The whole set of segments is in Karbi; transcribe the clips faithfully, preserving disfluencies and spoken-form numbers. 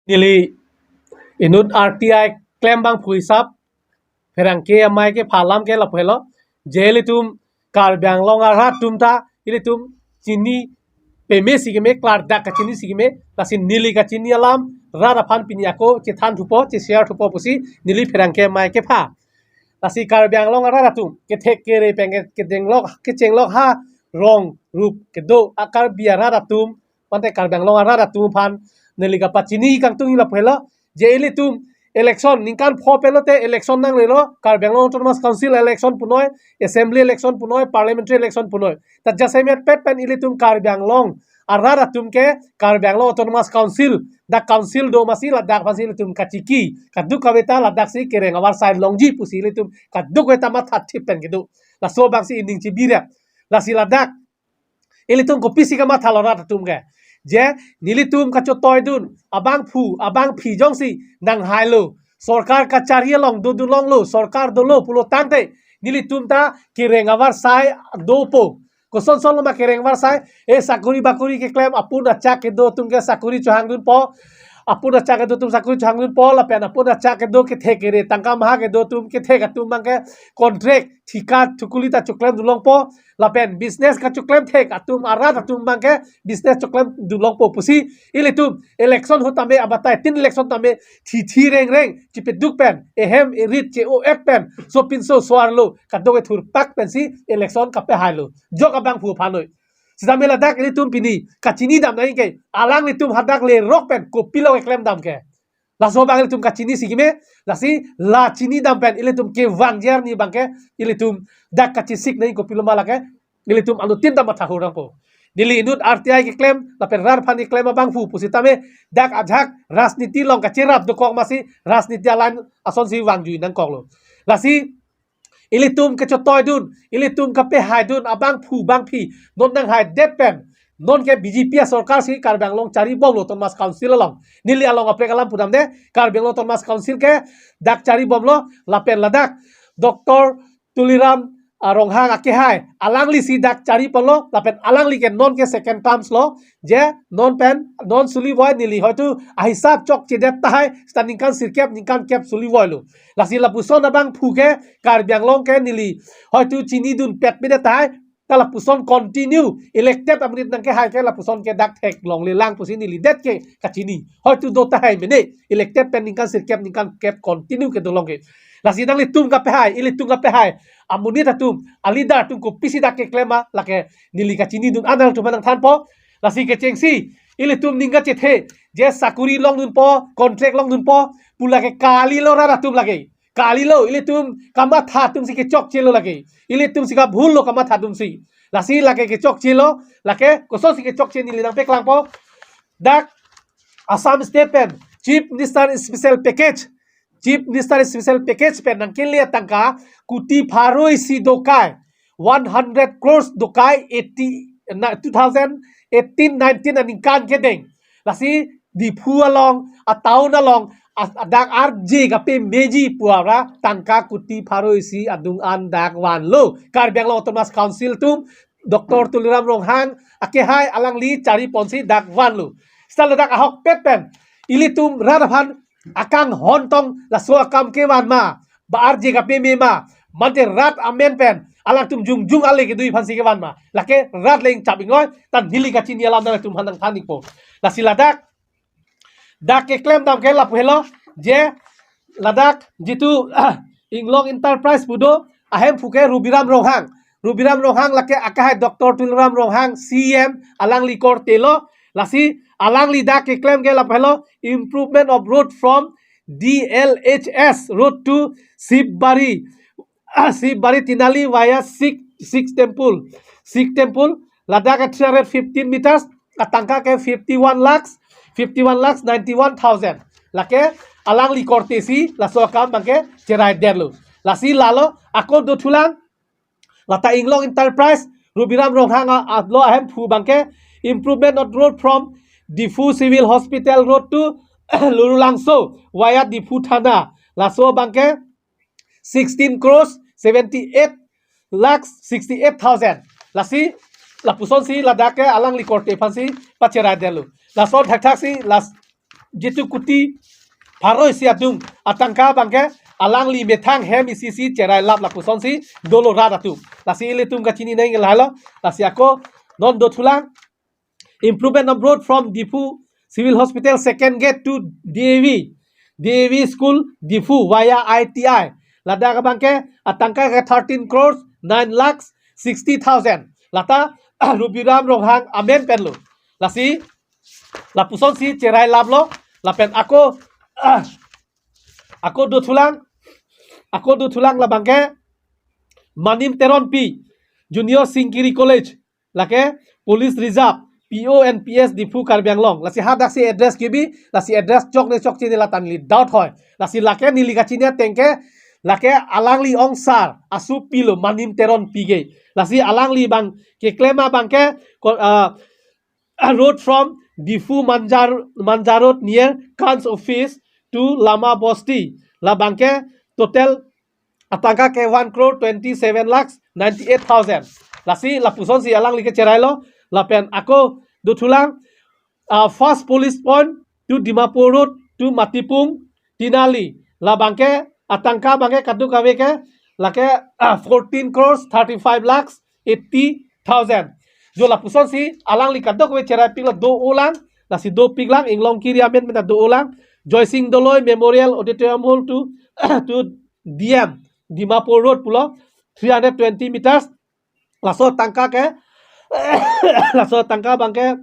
Neli inut R T I klem abangphu hisap, pherangke amei kepha alam ke lapu helo, je ilitum Karbi Anglong arat atum ta ilitum chini peme si keme, klardak kachini si keme, lasi neli kachini alam rat aphan pini ako chethan thupo, che-share thupo pusi neli pherangke amei kepha. Lasi Karbi Anglong arat atum kethek kere pen ke-, kedenglok kechenglok ha rong rup kedo a Karbi arat atum, mate Karbi Anglong arat atum aphan neli kapachini kangtung lapu helo, je ilitum election ningkan pho pen lote election nanglelo, Karbi Anglong Autonomous Council election punoi, assembly election punoi, parliamentary election punoi. Ta jasemet pet pen ilitum Karbi Anglong arat atum ke Karbi Anglong Autonomous Council, dak council do masi ladak aphansi ilitum kachiki, kadokave ta ladak si kereng avarsai longji pusi ilitum kadokave ta mathathip pen kedo. Laso abangsi ining chibi rep. Lasi ladak ilitum kopisi kamathalo rat atum ke, je nelitum kachotoi dun abangphu abangphi jongsi nanghailo, sorkar kachari along dodun longlo, sorkar dolo pulo tangte nelitum ta kereng avarsai dopo. Kosonson lo ma kereng avarsai? E sakori bakori keklem, apun achak kedo atum ke sakori chohang dunpo, apun achak kedo atum sakori chohang dunpo, lapen apun achak kedo kethek kere, tangka maha kedo atum, kethek atum abang ke contract, thika, thukuli ta choklem dun longpo, lapen business kachoklem thek atum, arat atum abang ke business choklem dun longpo pusi ilitum election ahut tame, abatai tin election tame thithi rengreng chipeduk pen, ehem erit che-o-et pen, sopinso so-arlo kadokave thurpak pensi election kapehailo, jok abangphu aphan noi. Sitame ladak ilitum pini kachini dam nangji ke, alanglitum hadak lerok pen kopilo keklem dam ke. Laso abang ilitum kachini si keme, lasi la chini dam pen ilitum kevang jer ni abang ke, ilitum dak kachisik nangji kopilo ma lake, ilitum anuttin ta matha hur nangpo. Neli inut R T I keklem lapen rat aphan keklem abangphu pusitame dak ajak rajniti along kacherap dokok masi rajniti alam asonsi vangjui nangkoklo. Lasi ilitum kachotoi dun, ilitum kapehai dun abangphu abangphi non nanghaidet pen, non ke B J P asorkar si Karbi Anglong charibomlo Autonomous Council along. Neli along aprek alam pudamde, Karbi Anglong Autonomous Council ke dak charibomlo, lapen ladak Doctor Tuliram, ah, Ronghang akehai, alangli si dak chariponlo, lapen alangli ke non ke second terms lo, je non pen, non suli voi, neli hoitu ahisap chokchedet tahai, seta ningkan sirkep, ningkan kep suli voilo. Lasi lapuson abangphu ke Karbi Anglong ke neli hoitu chini dun pet medet tahai, ta lapuson continue, elected amonit nangkehai ke lapuson ke dak theklonglelang pusi neli det ke kachini. Hoitu do tahai mene, elected pen ningkan sirkep, ningkan kep continue kedo long ke. Lasi nanglitum kapehai, ilitum kapehai amonit atum, a-leader atum kopisi dak keklem ma, lake neli kachini dun anal atum nangthanpo. Lasi kechengsi ilitum ning kachethe, je sakori longdunpo, contract longdunpo pu lake kalilo rat atum lake. Kalilo, ilitum kamatha atum si kechokchelo lake. Ilitum si kabhullo kamatha atum si. Lasi lake kechokchelo, lake kosonsi kechokche neli nangpaklangpo. Dak Assam State pen Chief Minister Special Package, Chief Minister Special Package pen nangkele atangka kuti pharo isi dokai, one hundred crores dokai, eighty, na, two thousand eighteen nineteen aningkan kedeng. Lasi Diphu along, a-town along, a-, dak arje kapemeji pu ara tangka kuti pharo isi adung an dak vanlo. Karbi Anglong Autonomous Council atum, Doctor Tuliram Ronghang akehai alangli chariponsi dak vanlo. Seta ladak ahokpet pen ilitum rat aphan akanghon tong laso akam kevan ma, ba arje kapeme ma, mate rat amen pen alangtum jongjong ale kedui aphansi kevan ma, lake rat le ingchap ingloi, ta neli kachini alam nanglitum aphan nangthan-ikpo. Lasi ladak dak keklem dam ke lapu helo, je ladak jitu Inglong Enterprise pu do, ahemphu ke Rubiram Ronghang. Rubiram Ronghang lake akehai Doctor Tuliram Ronghang C E M, alangli korte lo. Lasi alangli dak keklem ke lapu helo, improvement of road from D L H S road to Sibari, Sibari Tinali via Sikh, Sikh temple. Sikh temple, ladak ke three hundred fifteen meters, atangka ke fifty-one lakhs, fifty-one lakhs ninety-one thousand. Lake alangli korte si laso akam abang ke cheraidetlo. Lasi lalo ako dothulang, lata Inglong Enterprise, Rubiram Ronghang a-, alo ahemphu abang ke, improvement of road from Diphu Civil Hospital road to Lurulangso via Diphu Thana. Laso abang ke sixteen crores seventy-eight lakhs sixty-eight thousand. Lasi lapusonsi ladak ke alangli korte aphansi pacheraidetlo. Lason thakthak si las jitu kuti pharo isi atum atangka abangke alangli methang hem isi si cherai lap lapusonsi dolo rat atum. Lasi ilitum kachini nang lahelo. Lasi ako non dothulang, improvement of road from Diphu Civil Hospital second gate to D A V, D A V school Diphu via I T I. Ladak abangke atangka ke thirteen crores nine lakhs sixty thousand. Lata Rubiram Ronghang amen penlo. Lasi lapusonsi cherai laplo. Lapen ako ako dothulang, ako dothulang labangke Manim Teronpi, Junior Singkiri College, lake Police Reserve, P O and P S Diphu Karbi Anglong. Lasi hadak si address kibi, lasi address chok ne chokche ne lata neli doubt hoi. Lasi lake neli kachini ateng ke, lake alangli ongsar asu pilo Manim Teronpi ke. Lasi alangli abang keklem abangke ko- ah, a road from Diphu Manja, Manja Road near Khans office to Lama Bosti. Labangke total atangka ke one crore twenty seven lakhs ninety eight thousand. Lasi lapusonsi alangli ke cherailo. Lapen ako dothulang, uh, first police point to Dimapur Road to Matipung Tinali. Labangke atangka abangke kadokave ke lake, uh, fourteen crores thirty five lakhs eighty thousand. Jo lapusonsi alangli kadokave cherai piklo, do-olang, lasi dopiklang, Inglongkiri amen mena do-olang, Joysing Doloi Memorial Auditorium Hall to to D M Dimapur Road pulo three hundred twenty meters. Laso atangka ke laso atangka abangke,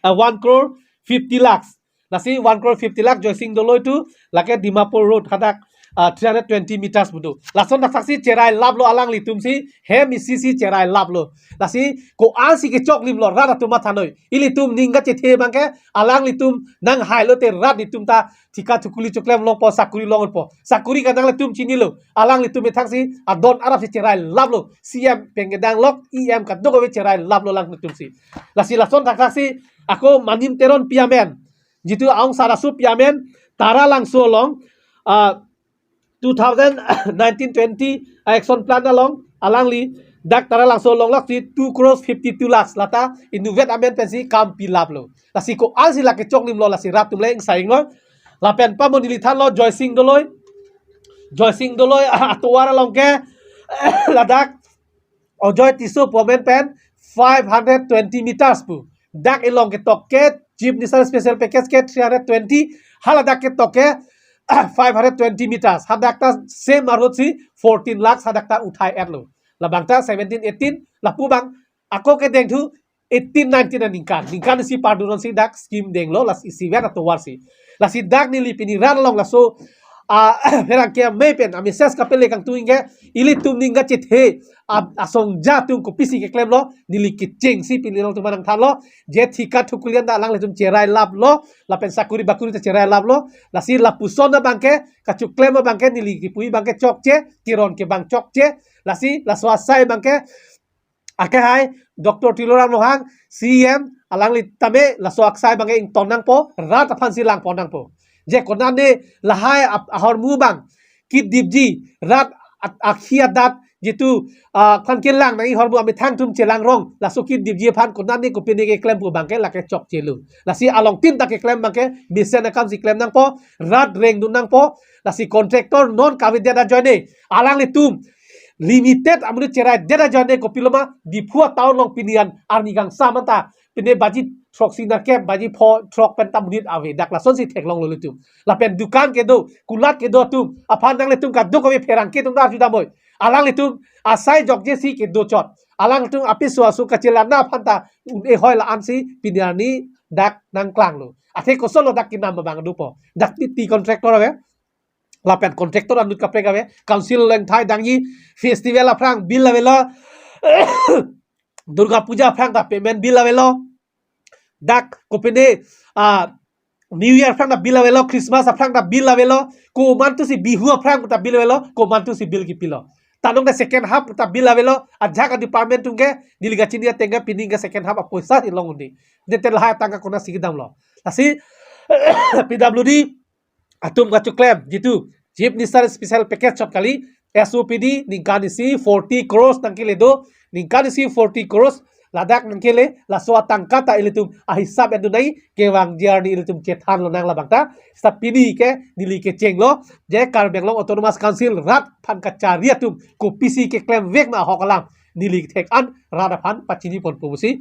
uh, one crore fifty lakhs. Lasi one crore fifty lakh Joysing Doloi to lake Dimapur Road hadak, uh, three hundred twenty meters putu. Lason dak saksi cherai laplo alanglitumsi, hem isi si cherai laplo. Lasi ko-ansi kechoklimlo rat atum mathanoi. Ilitum ning kachethe abangke alanglitum nanghailo te rat itum ta thika thukuli choklem longpo, sakuri longpo. Sakuri kanang ilitum chinilo. Alanglitum methangsi adon arapsi cherai laplo. C M pen kedang lok, E M kadokave cherai laplo alanglitumsi. Lasi lason dak saksi ako Manim Teronpi amen, jitu aongsar asu pi amen, Taralangso along, ah, two thousand nineteen twenty action plan along alangli dak Taralangso along laksi two crores fifty two lakhs lata inutvet amen pensi kam pi laplo. Lasi ko-ansi lake choklimlo, lasi rat atum le ingsainglo. Lapen pamo neli thanlo Joysing Doloi. Joysing Doloi atovar along ke ladak Ajoy Tisso pu amen pen five hundred twenty meters pu. Dak along ketok ke Chief Minister Special Package ke three hundred twenty, haladak ketok ke five hundred twenty meters. Hadak ta same a-road si fourteen lakhs hadak ta uthai-etlo. Labang ta seventeen, eighteen, lapu abang ako kedengthu eighteen, nineteen aningkan. Ningkan isi pardunsi dak scheme denglo, lasi isivet atovarsi. Lasi dak neli pini rat along laso, ah, pherangke amei pen a-message kapele kangtung ke, ilitum ning kachethe, ah, asong ja atum kopisi keklemlo, neli kechengsi pini along atum nangthanlo, je thika thukulian ta alanglitum cherai laplo, lapen sakuri bakuri ta cherai laplo, lasi lapuson abangke, kachoklem abangke, neli kipuji abangke chokche, kiron ke abang chokche, lasi laso asai abangke, akehai Doctor Tuliram Ronghang, C M, alangli tame laso aksai abangke ington nangpo, rat aphansi langpon nangpo. Je konane lahai ap-, ahormu abang kidipji, rat at-, akhi adat jitu, ah, aphan kelang nangji ahormu amethang atum chelang rong, laso kidipji aphan konane kopine keklem pu abangke lake chokchelo. Lasi alongtin ta keklem abangke mesen akamsi klem nangpo, rat rengdun nangpo, lasi contractor non kavedet ajoine alanglitum limited amonit cheraidet ajoine kopiloma Diphu a-town along pini an arni kangsam anta pine baji throksi nerkep, baji pho throk pen ta monit ave, dak lasonsi theklonglo ilitum. Lapen dukan kedo, kulat kedo atum aphan nanglitum kadokave pherangke atum ta arju damnoi. Alanglitum asai jokjesi kedo chot. Alangtum apiso aso kachelang aphan ta un-e hoi la-ansi pini arni dak nangklanglo. Athe kosonlo dak kenam abang dopo. Dak ti, ti contractor ave. Lapen contractor anut kaprek ave, council lengthai dangji, festival aphrang bill avelo, Durga Puja aphrang ta payment bill avelo, dak kopine, ah, New Year aphrang ta bill avelo, Christmas aphrang ta bill avelo, komantusi Bihu aphrang ta bill avelo, komantusi bill kipilo. Tanong ta second half ta bill avelo, ajak a-department atum ke, neli kachini ateng ke pini ke second half apoisa si long un-e. Nete lahai atangka konatsi kedamlo. Lasi, P W D, atum kachoklem, jitu Chief Minister Special Package chot kali, S O P D ningkan isi forty crores nangkele do, ningkan isi forty crores Ladak nangkele, laso atangka ta ilitum ahisap endunai, kevangji arni ilitum chethan lonang labang ta. Seta pini ke neli kechenglo, je Karbi Anglong Autonomous Council rat aphan kachari atum kopisi keklemvek ma ahok alam neli thek an rat aphan pachini ponpo pusi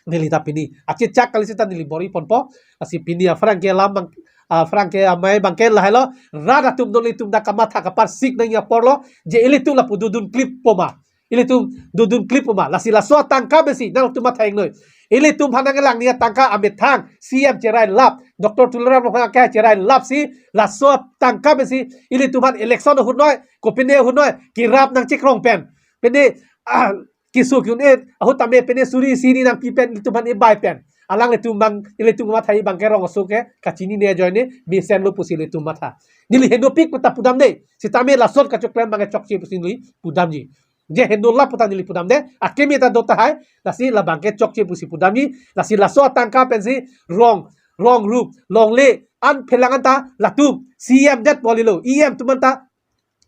neli ta pini achechak kali seta neli bor-i ponpo. Lasi pini aphrang ke alam bang, aphrang ke amei abang ke lahelo, rat atum non ilitum ta kamatha kaparsik nangji apor lo, je ilitum lapu dodun klippo ma. Ilitum dodun klippo ma. Lasi laso atangka pensi nangtum matha ingnoi. Ilitum aphan nangkelang nangji atangka amethang C M cherai lap, Doctor Tuliram Ronghang ke cherai lap si, laso atangka pensi ilitum aphan election ahut noi, kopine ahut noi, kerap nangchekrong pen, pine, ah, keso ke-un-e ahut tame pine suri isi hini nangpi pen ilitum aphan ebai pen, alanglitum abang, ilitum matha abang ke rong aso ke kachinine ajoine mesenlo pusi ilitum matha. Neli henopik pu ta pudamde, sitame lason kachoklem abang ke chokche pusi neli pudamji. Je heno lap pu ta neli pudamde, akeme ta do tahai, lasi labang ke chokche pusi pudamji. Lasi laso atangka pensi rong, rong rup, longle, an phelang an ta latum C M det polilo, E M atum an ta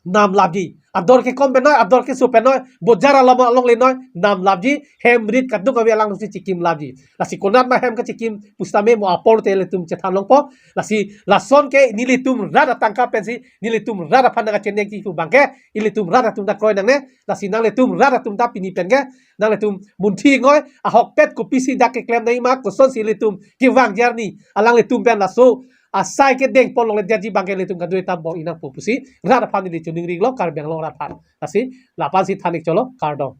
nam lapji. Ador kekom pen noi, ador keso pen noi, bojar along alongle noi, nam lapji, hem rit kaduk ave alangsi chikim lapji. Lasi konat ma hem kachikim pusitame mo apor te ilitum chethan longpo. Lasi lason ke nelitum rat atangka pensi nelitum rat aphan nangkachenekji pu abang ke ilitum rat atum ta kroi nangne. Lasi nanglitum rat atum ta pini pen ke nanglitum munthi ingnoi, ahokpet kopisi dak keklem nangji ma, kosonsi ilitum kevangji arni alanglitum pen laso asai kedeng pon longle detji abang ke ilitum kadokave ta bor-i nangpo pusi rat aphan neli choningri lo, Karbi Anglong rat aphan. Lasi lapu-ansi than-ik chotlo, kardom.